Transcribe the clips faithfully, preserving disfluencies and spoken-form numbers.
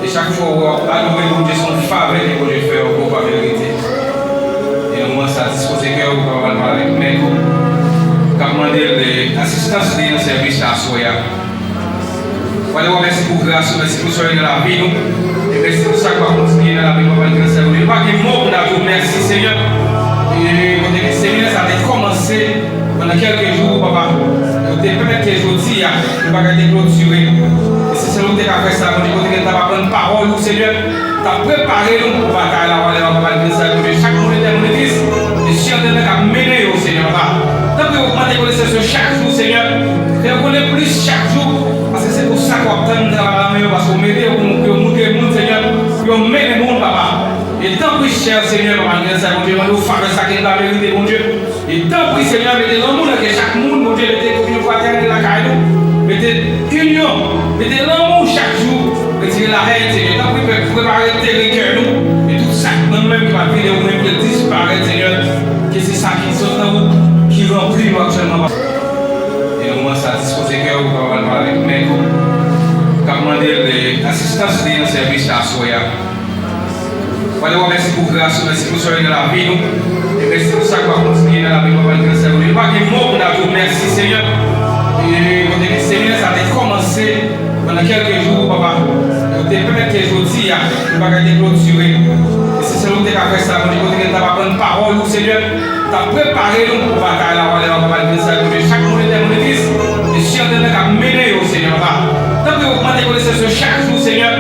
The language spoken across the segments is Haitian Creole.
E chak fwa w ap adore Bondye, se yon favè ke Bondye fè w, ke w pa merite. E nan moman sa, dispoze kè w pou w kapab al pale avèk mèt ou, k ap mande l, eh, asistans li nan sèvis la aswè a. Pale w, mèsi pou gras ou, mèsi pou sa w nan lavi nou. E mèsi pou sa k ap kontinye nan lavi nou, papa, nan sèvis nou. Nou pa gen mo pou n ta di w mèsi, Senyè. E kote ke semèn sa te kòmanse, pandan kèlke jou, papa, nou te pèmèt ke jodi a, yon bagay te klotire. E si sèlman w te ka fè sa, Bondye, kote ke n t ap aprann pawòl ou, Senyè, t ap prepare nou pou batay la, papa, nan sèvis la, Bondye. Chak moun ki nan legliz, e si antre nan k ap mennen yo, Senyè, papa. Tanpri, ogmante konesans yo chak jou, Senyè. Fè yo konnen plis chak jou, paske se pou sa ke w ap tann travay la men yo, paske w mete yo pou yo montre moun, Senyè, pou yo mennen moun, papa. E tanpri, chè Senyè, papa, nan sèvis la, Bondye, mande w favè sa ke n pa merite, Bondye. E tanpri, Senyè, mete lanmou nan kè chak moun, Bondye, mete kominyon fratènèl lakay nou. Mete inyon, mete lanmou chak jou, retire lahèn, Senyè. Tanpri, pre-, prepare teren kè nou. E tout sa k nan nou menm ki pa vle ou menm, ke l disparèt, Senyè. Ke se sa ki sot nan ou, ki ranpli nou aktyèlman, papa. E nan moman sa, dispoze kè w pou w kapab al pale avèk mèt ou, k ap mande l, eh, asistans li nan sèvis la aswè a. Pale w, mèsi pou gras ou, mèsi pou sa w nan lavi nou. E mèsi pou sa k ap kontinye nan lavi nou, papa, nan sèvis nou. Nou pa gen mo pou n ta di w mèsi, Senyè. E kote ke semèn sa te kòmanse, pandan kèlke jou, papa, nou te pèmèt ke jodi a, yon bagay te klotire. E si sèlman w te ka fè sa, Bondye, kote ke n t ap aprann pawòl ou, Senyè, t ap prepare nou pou batay la, papa, nan sèvis la, Bondye. Chak moun ki nan legliz, e si antre nan k ap mennen yo, Senyè, papa. Tanpri, ogmante konesans yo chak jou, Senyè.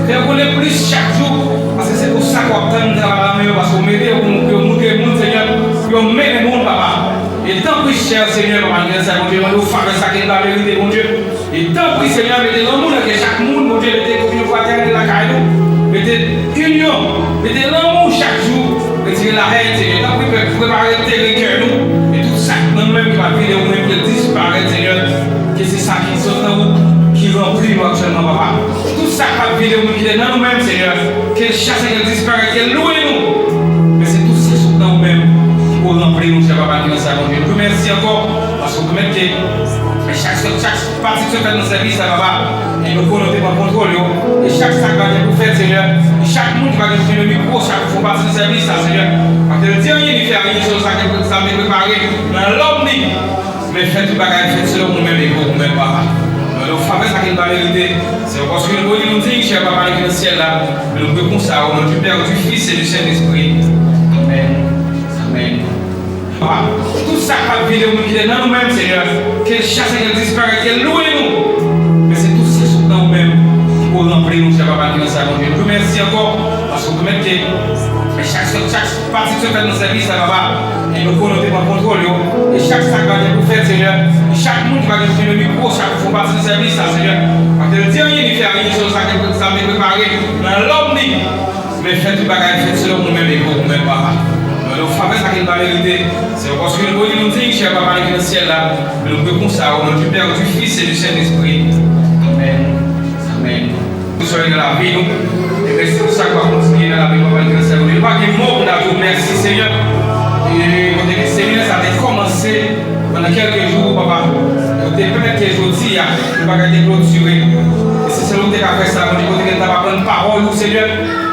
Fè yo konnen plis chak jou, paske se pou sa ke w ap tann travay la men yo, paske w mete yo pou yo montre moun, Senyè, pou yo mennen moun, papa. E tanpri, chè Senyè, papa, nan sèvis la, Bondye, mande w favè sa ke n pa merite, Bondye. E tanpri, Senyè, mete lanmou nan kè chak moun, Bondye, mete kominyon fratènèl lakay nou, mete inyon, mete lanmou chak jou, retire lahèn, Senyè. Tanpri, pre-, prepare teren kè nou, e tout sa k nan nou menm ki pa vle ou menm, ke l disparèt, Senyè. Ke se sa ki sot nan ou, ki ranpli nou aktyèlman, papa. Tout sa k pa vle ou menm ki te nan nou menm, Senyè, ke l chase, ke l disparèt, ke l lwen nou. Men se tout sa k sot nan ou menm, ki pou ranpli nou, chè papa, nan sèvis la, Bondye. Nou di w mèsi ankò, paske w pèmèt ke, men chak, chak, chak Pati k sot fèt nan sèvis la, papa. E nou konnen w te pran kontwòl yo. E chak sa k pa gen pou fèt, Senyè. E chak moun ki pa gen pou tande mikwo, chak fwa pati nan sèvis la, Senyè. Pa te di anyen, ni fè anyen, sèl sa ke sa te prepare nan lòm li. Men fè tout bagay fèt selon ou menm e pou ou menm, papa. Mande w favè sa ke n pa merite. Se paske nou beni, nou diy, chè papa nou ki nan syèl la. Men nou priye konsa, au nom du Père, du Fils et du Saint-Esprit. Amèn. Amèn. Papa, tout sa k pa vle ou menm ki te nan nou menm, Senyè, ke l chase, ke l disparèt, ke l lwen nou. Men se tout sa k sot nan ou menm ki pou ranpli nou, chè papa, ki nan sèvis la, Bondye. Nou di w mèsi ankò, paske w pèmèt ke, men chak, chak pati k sot fèt nan sèvis la, papa, e nou konnen w te pran kontwòl yo. E chak sa k pa gen pou fèt, Senyè, e chak moun ki pa gen pou tande mikwo, chak fwa pati nan sèvis la, Senyè, pa te di anyen, ni fè anyen, sèl sa ke sa te prepare nan lòm li. Men fè tout bagay fèt selon ou menm e pou ou menm, papa. Mande w favè sa ke n pa merite. Se paske nou beni, nou diy, chè papa nou ki nan syèl la. Men nou priye konsa, au nom du Père, du Fils et du Saint-Esprit. Amèn. Amèn. Pou sa w nan lavi nou. E mèsi pou sa k ap kontinye nan lavi nou, papa, nou ki nan syèl la. Nou pa gen mo pou n ta di w mèsi, Senyè. E kote ke semèn sa te kòmanse, pandan kèlke jou, papa, nou te pèmèt ke jodi a, yon bagay te klotire. E si sèlman w te ka fè sa, Bondye, kote ke n t ap aprann pawòl ou, Senyè,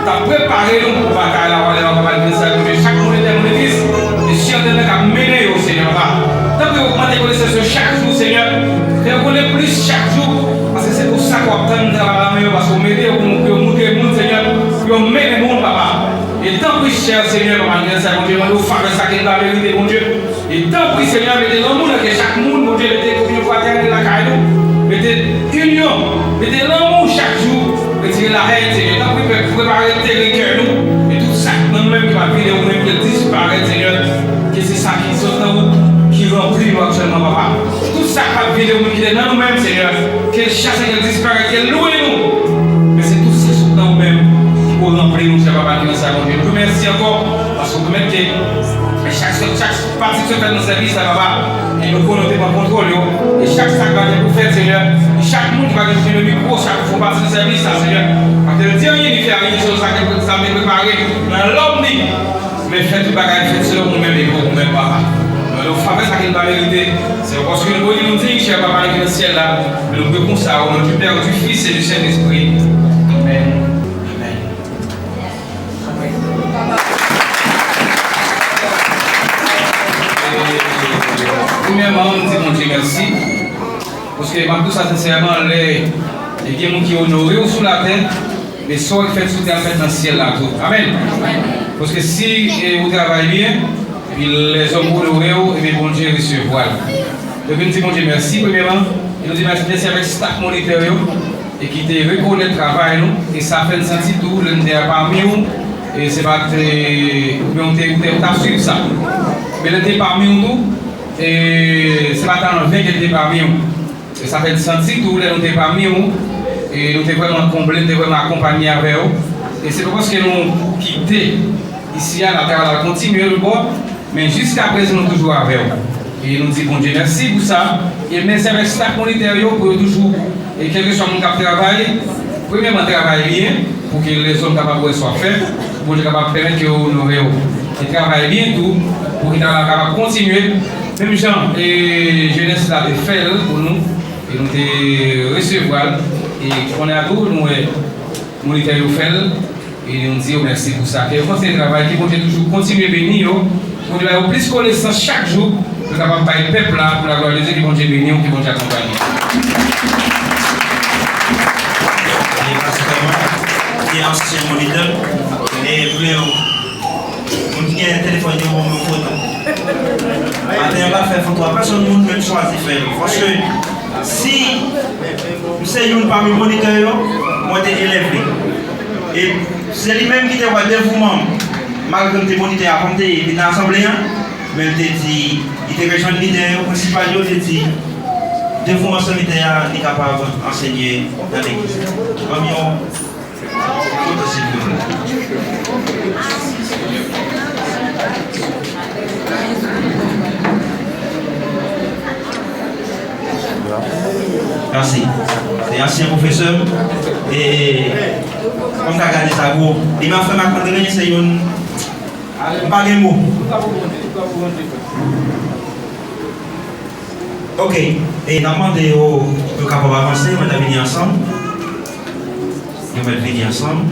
t ap prepare nou pou batay la, papa, nan sèvis la, Bondye. Chak moun ki nan legliz, e si antre nan k ap mennen yo, Senyè, papa. Tanpri, ogmante konesans yo chak jou, Senyè. Fè yo konnen plis chak jou, paske se pou sa ke w ap tann travay la men yo, paske w mete yo pou yo montre moun, Senyè, pou yo mennen moun, papa. E tanpri, chè Senyè, papa, nan sèvis la, Bondye, mande w favè sa ke n pa merite, Bondye. E tanpri, Senyè, mete lanmou nan kè chak moun, Bondye, mete kominyon fratènèl lakay nou, mete inyon, mete lanmou chak jou, retire lahèn, Senyè. Tanpri, pre-, prepare teren kè nou, e tout sa k nan nou menm ki pa vle ou menm, ke l disparèt, Senyè. Ke se sa ki sot nan ou, ki ranpli nou aktyèlman, papa. Tout sa k pa vle ou menm ki te nan nou menm, Senyè, ke l chase, ke l disparèt, ke l lwen nou. Men se tout sa k sot nan ou menm, ki pou ranpli nou, chè papa, ki nan sèvis la, Bondye. Nou di w mèsi ankò, paske w pèmèt ke, men chak, chak, chak Pati k sot fèt nan sèvis la, papa. E nou konnen w te pran kontwòl yo. E chak sa k pa gen pou fèt, Senyè. E chak moun ki pa gen pou tande mikwo, chak fwa pati nan sèvis la, Senyè. Pa te di anyen, ni fè anyen, sèl sa ke sa te prepare nan lòm li. Men fè tout bagay fèt selon ou menm e pou ou menm, papa. Mande w favè sa ke n pa merite. Se paske nou beni, nou diy, chè papa nou ki nan syèl la. Men nou priye konsa, au nom du Père, du Fils et du Saint-Esprit. Amèn. onore w sou latè, men sa w fèt sou tè a fèt nan syèl la tou. Amèn. Paske si e, ou travay byen, epi lèzòm onore w, ebyen Bondye resevwa l. Donk, nou di Bondye mèsi, premyèman, e nou di mèsi, mèsi avèk staf monitè yo, e ki te rekonèt travay nou, e sa fè n santi tou, lè n te pami w, e se pa te, oubyen ou te, ou te, ou t ap swiv sa. Men lè n te pami w tou, e se pa t anven ke n te pami w. E sa fè n santi tou lè nou te pami w, e nou te vrèman konble, nou te vrèman akonpanye avè w. E se pa paske nou kite isi a, travay la kontinye nou bò, men jiska prezan nou toujou avè w. E nou di Bondye mèsi pou sa. E mèsi avèk staf monitè yo pou yo toujou, e kèlkeswa moun k ap travay, premyèman travay byen, pou ke lèzòm kapab wè sa w ap fè, pou Bondye kapab pèmèt ke yo onore w. E travay byen tou, pou ke travay la kapab kontinye. Menm jan e jenès la te fè l pou nou, e nou te resevwa l, e kounye a tou nou wè monitè yo fè l, e nou di yo mèsi pou sa. Ke yo kontinye travay, ke Bondye toujou kontinye beni yo, Bondye ba yo plis konesans chak jou, pou yo kapab bay pèp la, pou laglwa de Dye, ke Bondye beni yo, ke Bondye akonpanye yo. E pastè mwen, ki ansyen monitè, e vle yo Moun ki gen telefòn yo, ban mwen foto. Maten an, pa fè foto a pèsonn, moun menm chwazi fè l. Paske si m se youn pami monitè yo, mwen te elève. E se li menm ki te wè devouman m, malgre m te monitè avan m te vin nan asanble a, men l te di, li te rejwenn lidè yo, prensipal yo, te di, devouman sèvitè a, li kapab ansenye nan legliz. Ban m yon Mèsi. Se ansyen pwofesè m. E, kòm ka gade sa gwo. Li pa frè Marc André, se youn. M pa gen mo. Ok, e n ap mande yo pou yo kapab avanse, mwen ta vini ansanm. Yo mèt vini ansanm.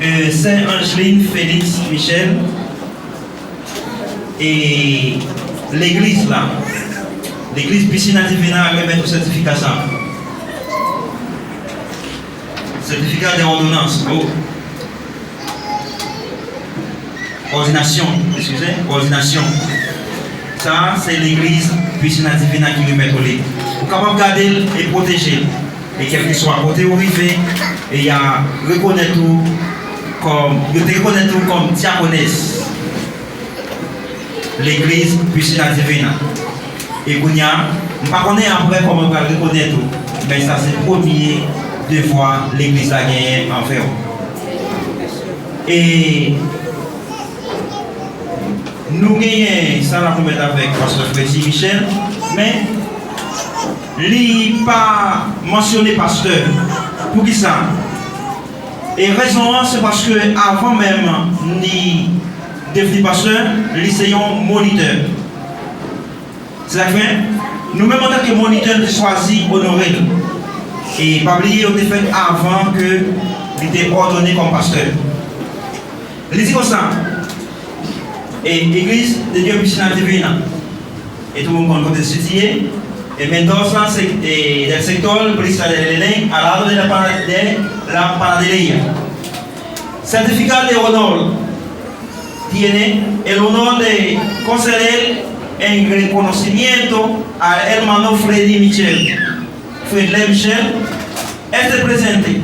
E, Sè Angeline Félix Michel. E legliz la, legliz Piscina Divina remèt ou sètifika sa. Certificat de ordonnance, oh. Ordinasyon, eskize, ordinasyon. Sa, se legliz Piscina Divina ki remèt ou li. Ou kapab gade l e pwoteje l. E kèlkeswa kote ou rive, e y a rekonèt ou kòm, yo te rekonèt ou kòm dyakonès legliz Piscina Divina. E kounye a, m pa konnen apre kòman yo pral rekonèt ou, men sa se premye devwa legliz la genyen anvè w. E nou genyen sa n ap remèt avèk pastè Freddy Michel, men li pa mansyone pastè. Poukisa? E rezon an, se paske avan menm li devni pastè, li se yon monitè. Se sa k fè, nou menm antanke monitè, nou te chwazi onore l. E pa bliye, yo te fè l avan ke li te òdone kòm pastè. Li di konsa, e, Iglesia de Dios Piscina Divina, e tout moun konn kote l sitiye, e Mendoza, sec-, e, del sector Brisa de Leleng, al lado de la, pa-, de la panadería. Certificado de honor tiene el honor de conceder en reconocimiento al hermano Freddy Michel. Fredley Michel, este presente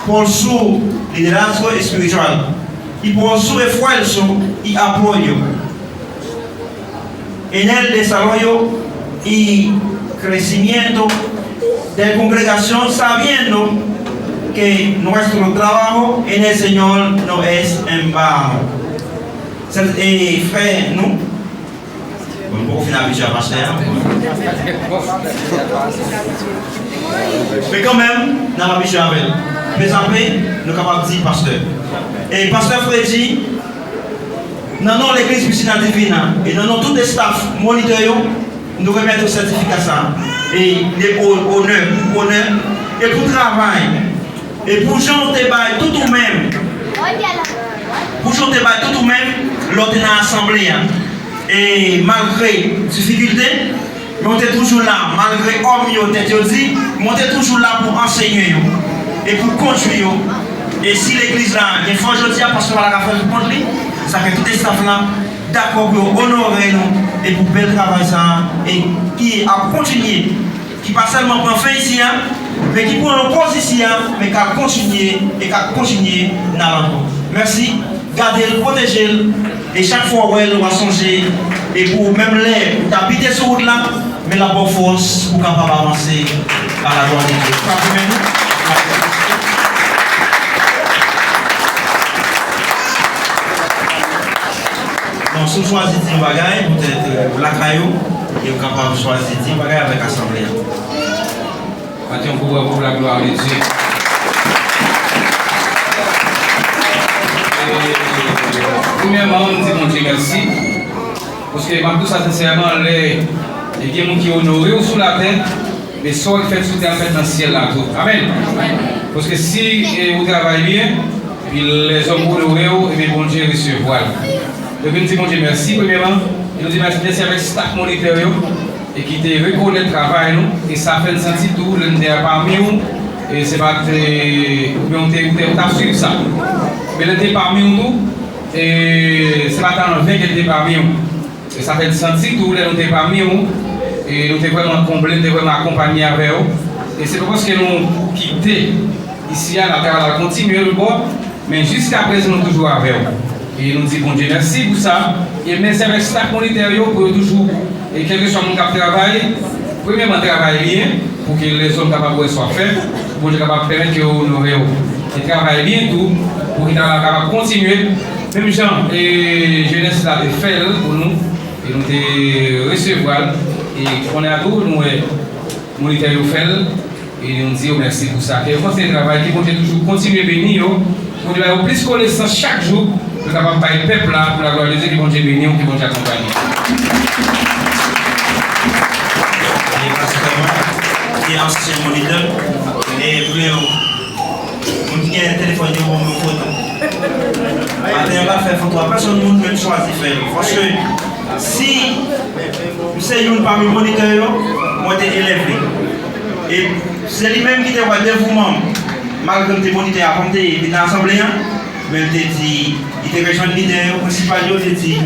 por su liderazgo espiritual y por su esfuerzo y apoyo en el desarrollo y crecimiento de la congregación, sabiendo que nuestro trabajo en el Señor no es en vano. Se, e, frè nou, bon, nou poko fin abitye a pastè a. Men kanmenm, n ap abitye avè l. Pe sa pe, nou kapab di pastè. E pastè Freddy, nan non legliz Piscina Divina, e nan non tout estaf monitè yo, nou remèt ou sètifika sa. E de o-, onè, onè, e pou travay, e pou jan w te bay tout ou menm, pou jan w te bay tout ou menm, lè w te nan asanble a. E malgre difikilte, men w te toujou la. Malgre òm yo, tèt yo di, men w te toujou la pou ansenye yo e pou kondui yo. E si legliz la gen fòs jodi a, pastè pa ta ka fè l pou kont li, sa fè tout estaf la dakò pou yo onore nou e pou bèl travay sa a e ki ap kontinye, ki pa sèlman pran fen isi a, men ki pran yon poz isi a, men k ap kontinye e k ap kontinye nan ankò. Mèsi, gade l, pwoteje l, e chak fwa w wè l, w a sonje, e pou menm lè ou ta bite sou wout la, men l ap ba w fòs pou w kapab avanse a la glwa de Dye. Pa goumen nou. Bon, si w chwazi di yon bagay, poutèt, euh, ou lakay ou, e ou kapab chwazi di yon bagay avèk asanble a. Bati yon gwo bravo pou la gloire de Dieu. E, premyèman, m di Bondye mèsi, paske m ap di w sa sensèman, lè gen moun ki onore w sou latè, men sa w fè sou tè a fèt nan syèl la tou. Amèn. Paske si, e, ou travay byen, epi lèzòm onore w, ebyen Bondye resevwa l. Donk, nou di Bondye mèsi, premyèman, e nou di mèsi, mèsi avèk staf monitè yo, e ki te rekonèt travay nou, e sa fè n santi tou, lè n te pami w, e se pa te, oubyen w te, w te, w t ap swiv sa. Men lè n te pami w tou, e se pa t anven ke n te pami w. E sa fè n santi tou lè nou te pami w, e nou te vrèman konble, nou te vrèman akonpanye avè w. E se pa paske nou kite isi a, n ap travay, n ap kontinye l bò, men jiskaprezan nou toujou avè w. E nou di Bondye mèsi pou sa. E mèsi avèk staf monitè yo pou yo toujou, e kèlkeswa moun k ap travay, premyèman travay byen, pou ke lèzòm kapab wè sa w ap fè, pou Bondye kapab pèmèt ke yo onore w. E travay byen tou, pou ke travay la kapab kontinye. Menm jan, e, jenès la te fè l pou nou, e nou te resevwa l, e kounye a tou, nou wè monitè yo fè l, e nou di yo mèsi pou sa. Ke yo kontinye travay, ke Bondye toujou kontinye beni yo, Bondye ba yo plis konesans chak jou, pou yo kapab bay pèp la, pou la glwa de Dye, ke Bondye beni w, ke Bondye akonpanye w. E pastè mwen, ki ansyen monitè, e vle yo, moun ki gen telefòn yo, ban m yon foto. Maten an, pa fè foto a pèsonn, moun menm chwazi fè l. Paske si m se youn pami monitè yo, mwen te elèv li. E se li menm ki te wè devouman m, malgre m te monitè avan m te vin nan asanble a, men l te di, li te rejwenn lidè yo, prensipal yo, te di,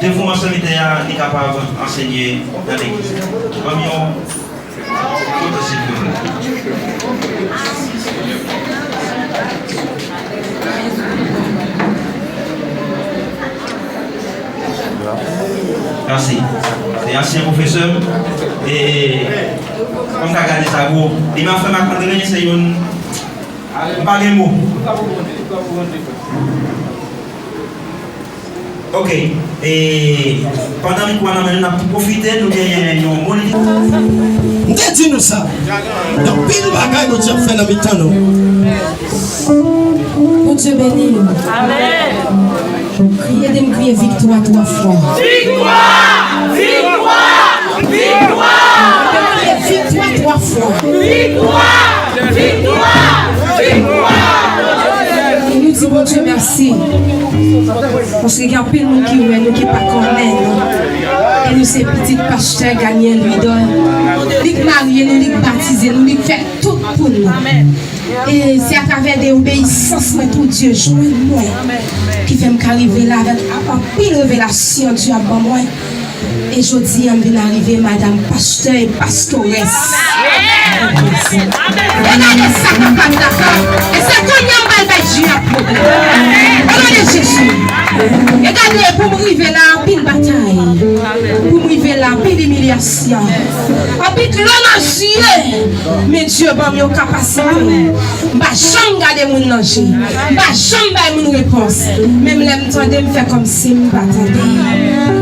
devouman sèvitè a, li kapab ansenye nan legliz. Ban m yon foto, silvouplè. Mèsi. Se ansyen pwofesè m. E, e, kòm ka gade sa gwo. Li menm frè Marc André, se youn, m pa gen mo. Ok. E, pandan mikwo a nan men nou, n ap tou pwofite, nou genyen yon moun. M te di nou sa. Gen anpil bagay Bondye ap fè nan mitan nou. Bondye beni nou. Amèn. Kriye, ede m kriye viktwa twa fwa. Viktwa! Viktwa! Viktwa! Ede m kriye viktwa twa fwa. Viktwa! Viktwa! Viktwa! E nou di Bondye mèsi. Paske gen anpil moun ki wè nou, ki pa konnen nou. E nou se pitit pastè Daniel Louidor. Li k marye nou, li k batize nou, li k fè tout pou nou. E se atravè de obeyisans mwen pou Dye jwenn mwen ki fè m ka rive la avèk anpil revelasyon Dye ap ban mwen. E jodi a, m vin arive madanm pastè e pastorès. E gade sa papa m dakò. E se kounye a m pral bay Dye ap pwoblèm. O non de Jezi. E gade, pou m rive la, anpil batay. Pou m rive la, anpil imilyasyon. Anpil dlo nan je. Men Dye ban m yon kapasite. M pa janm gade moun nan je. M pa janm bay moun repons. Menm lè m tande, m fè kòmsi m pa tande.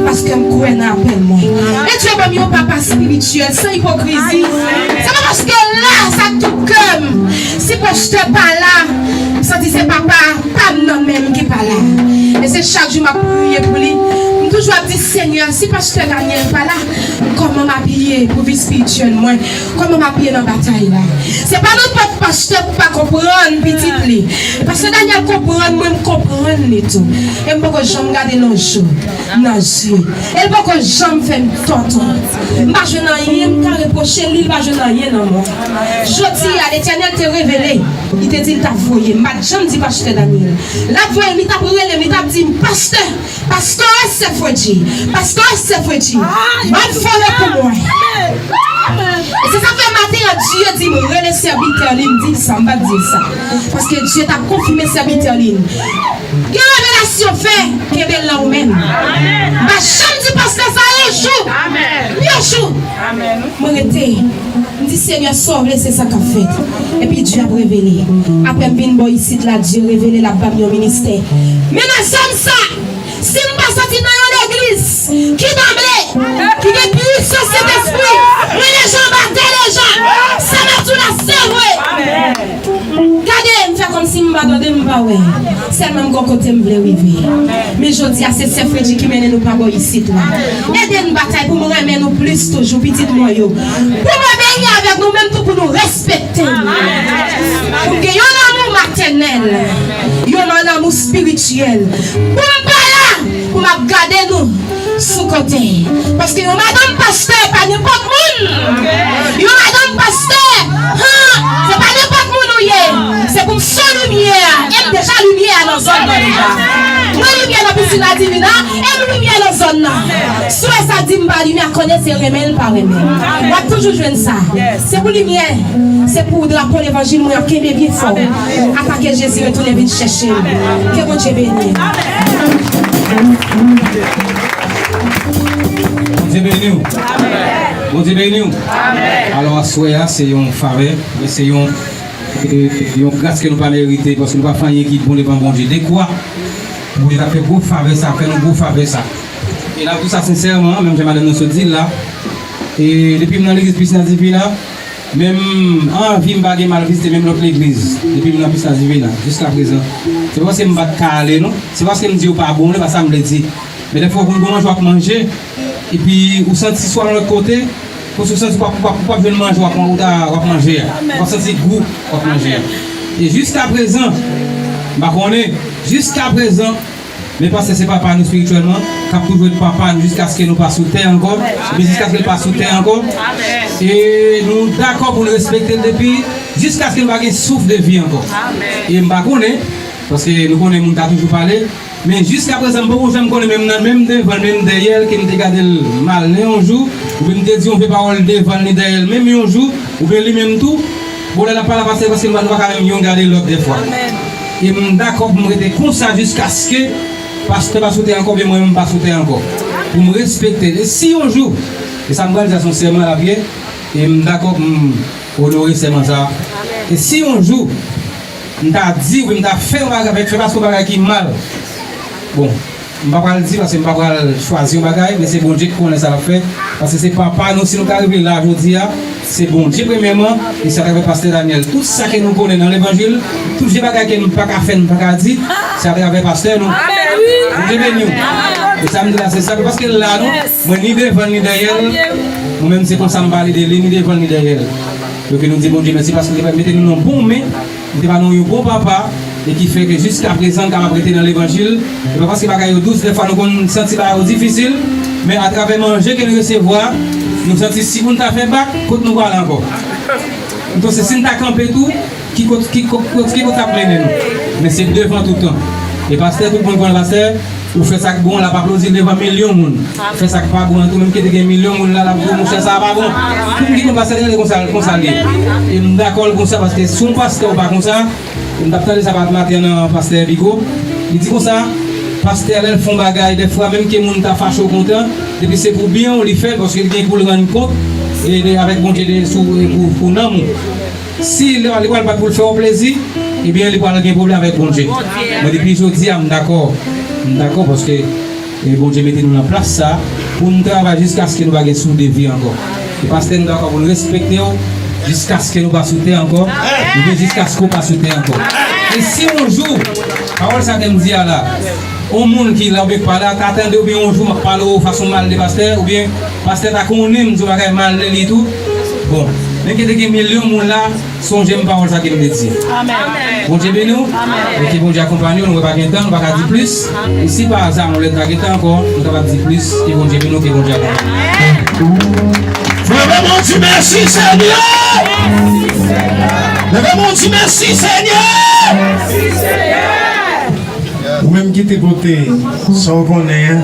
Paske m kwè nan apèl mwen. E Dye ban m yon papa espirityèl, san ipokrizi. Se pa paske la, sa tout kè m. Si pastè pa la, m santi se papa pa m nan men m ki pa la. E se chak jou m ap priye pou li. M toujou ap di, Senyè, si pastè Daniel pa la, Kòman m ap ye pou vi espirityèl mwen? Kòman m ap ye nan batay la? Se pa nenpòt pastè k pa konprann pitit li. Pastè Daniel konprann mwen, m konprann li tou. E m poko janm gade l yon jou nan zye. E l poko janm fè m tò tou. M pa jwenn anyen m ka repwoche li, li pa jwenn anyen nan mwen. Jodi a, Letènèl te revele, li te di l t ap voye m. M pa t janm di pastè Daniel. L ap voye m, li t ap rele m, li t ap di m, "Pastè, Pastè Sèfredi, Pastè Sèfredi, m ap fòme pou mwen." E se sa k fè maten an, Dye di m, "Rele sèvitè li," m di l sa, m pa t di l sa. Paske Dye t ap konfime sèvitè li. Gen revelasyon fè, kenbe l nan ou menm. M pa janm di pastè sa yon jou. Yon jou. Mwen rete. M di, "Senyè, sa w vle, se sa k ap fèt." Epi Dye ap revele. Apre m vin bò isit la, Dye revele l ap ban m yon ministè. Men nan zòn sa, si m pa soti nan yon legliz ki tanble, ki gen pisans Sentespri, rele jan, bate lejan, sa m ap di w la, se vre. Gade, m fè kòmsi m pa tande, m pa wè. Sèlman m gon kote m vle rive. Men jodi a, se Sèfredi ki mennen nou pa bò isit la. Ede n batay pou m renmen nou plis toujou, pitit mwen yo. Pou m obeyi avèk nou menm tou, pou nou respekte nou. Pou m gen yon lanmou matènèl, yon lanmou espirityèl. Pou m pa la, pou m ap gade nou sou kote. Paske yon madanm pastè pa nenpòt moun. Yon madanm pastè, han, se pa nenpòt moun ou ye. Se pou m sou limyè a. E m deja limyè a nan zòn nan deja. Mwen limyè nan pisin la divina, e m limyè nan zòn nan. Si w wè sa di m pa limyè, konnen se renmen l pa renmen. W ap toujou jwenn sa. Se pou limyè, se pou drapo levanjil mwen ap kenbe byen fò. Ata ke Jezi retounen vin chèche m. Ke Bondye beni. Bondye beni w. Bondye beni w. Alò, aswè a, se yon favè, men se yon, e, yon gras ke nou pa merite, paske nou pa fè anyen ki bon devan Bondye. Dekwa pou Bondye ta fè gwo favè sa, fè nou gwo favè sa. E n ap di sa sensèman, menm jan madanm nan sot di l la. E depi m nan legliz Pisina Divina, menm anvi m pa gen m al vizite menm lòt legliz. Depi m nan Pisina Divina, jiska prezan. Se pa paske m pa t ka ale, non. Se paske m di yo pa bon, se pa sa m vle di. Men dèfwa, pou m gon manje w ap manje, epi ou santi swa yon lòt kote, kòmsi ou santi w p ap, w p ap, w p ap jwenn manje w ap, ou ta, w ap manje a. Ou p ap santi gou w ap manje a. E jiska prezan, m pa konnen, jiska prezan, men pastè se papa nou espirityèlman, k ap toujou ret papa nou jiskaske nou pa sou tè ankò, epi jiskaske l pa sou tè ankò. E nou dakò pou n respekte l depi jiskaske nou pa gen souf de vi ankò. E m pa konnen, paske nou konnen moun ka toujou pale, men jiska prezan, m poko janm konnen, menm nan, menm devan l, menm dèyè l, ke m te gade l mal nan yon jou, oubyen m te di yon vye pawòl devan l ni dèyè l, menm yon jou, oubyen li menm tou, bon, lè l ap pale a pastè, paske nou pa, nou pa ka menm youn gade lòt dèfwa. E m dakò pou m rete konsa jiskaske pastè pa sou tè ankò, oubyen mwen menm m pa sou tè ankò. Pou m respekte l. E si yon jou, e sa m pral di a se yon sèman l ap ye, e m dakò pou m onore sèman sa a. E si yon jou, m ta di, oubyen m ta fè yon bagay, fè pastè yon bagay ki mal. Bon, m pa pral di, paske m pa pral chwazi yon bagay, men se Bondye ki konnen sa l ap fè. Paske se papa nou, si nou ka rive la jodi a, se Bondye premyèman, e se atravè pastè Daniel. Tout sa ke nou konnen nan levanjil, tout vye bagay ke nou pa ka fè, nou pa ka di, se atravè pastè nou. Bondye beni w. E sa m di la, se sa, paske l la, non, mwen ni devan l, ni dèyè l, mwen menm se konsa m pale de li, ni devan l, ni dèyè l. Donk nou di Bondye mèsi paske li mete nou nan bon men. Li te ba nou yon bon papa, e ki fè ke jiska prezan n kapab rete nan levanjil. E pa paske bagay yo dous, dèfwa nou konn santi bagay yo difisil, men atravè manje ke n resevwa, nou santi si pou n ta fè bak, kot nou prale ankò? Entonces, si n ta kanpe tou, ki kot, ki kot, ki kot sa ap mennen nou? Men se devan toutan. E pastè, tout moun konn pastè, ou fè sa k bon, l ap aplodi l devan milyon moun. Fè sa k pa bon an tou, menm ke te gen milyon moun la, l ap di w, monchè, sa a pa bon. Tout moun ki konn pastè Daniel, se konsa, konsa l ye. E m dakò l konsa, paske si yon pastè ou pa konsa, e m t ap tande sa maten nan pastè Bigo, li di konsa, pastè lè l fè yon bagay, dèfwa menm ke moun ta fache ou kontan, depi se pou byen w li fè l, paske li gen pou l rann kont, e de, avèk Bondye de, sou, e pou, pou nanm ou. Si li, li pral bat pou l fè w plezi, ebyen, li pral gen pwoblèm avèk Bondye. Mwen, depi jodi a, m dakò. M dakò paske, e, Bondye mete nou nan plas sa a pou n travay jiskaske nou pa gen souf de vi ankò. E pastè, m dakò pou n respekte w jiskaske nou pa sou tè ankò, oubyen jiskaske w pa sou tè ankò. E si yon jou, pawòl sa ke m di a la, yon moun ki la oubyen k pa la, ta tande oubyen yon jou m ap pale w fason m mal de pastè, oubyen pastè ta konnen m di yon bagay mal de li tou. Bon, men ke te gen milyon moun la, sonje m pawòl sa ke m te di. Bondye beni w. E ke Bondye akonpanye w, nou wè pa gen tan, nou pa ka di plis. E si pa aza yon lè nou ta gen tan ankò, nou kapab di plis. Ke Bondye beni w, ke Bondye akonpanye w. Leve men w di mèsi Senyè. Leve men w di mèsi Senyè. Ou menm ki te pote sa w konnen an,